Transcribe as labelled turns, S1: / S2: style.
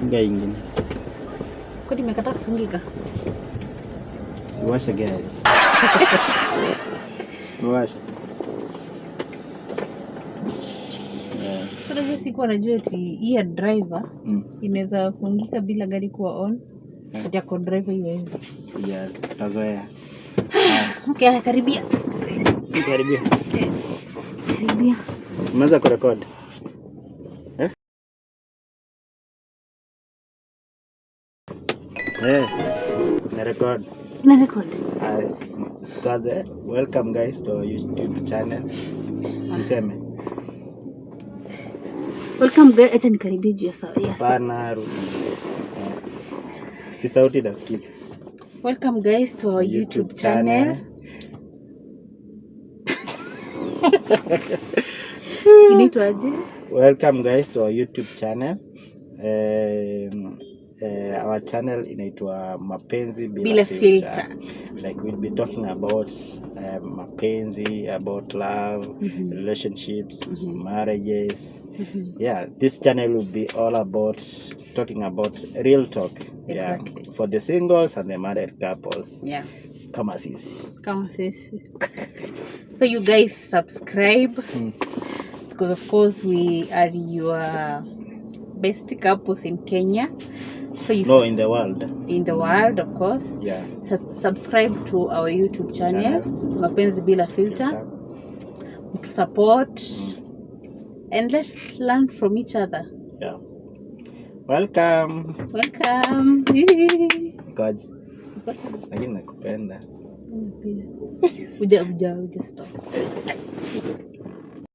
S1: Funga ingine.
S2: Kodi imekataa kufungika.
S1: Siwashe gari. Siwashe.
S2: Sasa sikuwa najua eti hii ya driver inaweza fungika bila gari kuwa on. Ati kwa driver iweze.
S1: Sijali. Tazoea.
S2: Okay, karibia.
S1: Karibia.
S2: Karibia.
S1: Umeanza kurekodi? Na record. Welcome guys to our YouTube channel. Suseme.
S2: Welcome guys, acha nikaribie juu ya
S1: Pana si sauti nasikia.
S2: Welcome guys to our YouTube channel. Inaitwaje?
S1: Welcome guys to our YouTube channel. Our channel inaitwa Mapenzi Bila Filter. Like we'll be talking about mapenzi, about love, relationships, marriages. Yeah, this channel will be all about talking about real talk.
S2: Exactly.
S1: Yeah, for the singles and the married couples.
S2: Yeah.
S1: Kama sisi.
S2: So you guys subscribe because of course we are your best couples in Kenya. So you
S1: in the world.
S2: In the world, of course.
S1: Yeah.
S2: Subscribe to our YouTube channel, Mapenzi Bila Filter. To support and let's learn from each other.
S1: Yeah. Welcome. Kaji. Lakini nakupenda.
S2: Uja stop.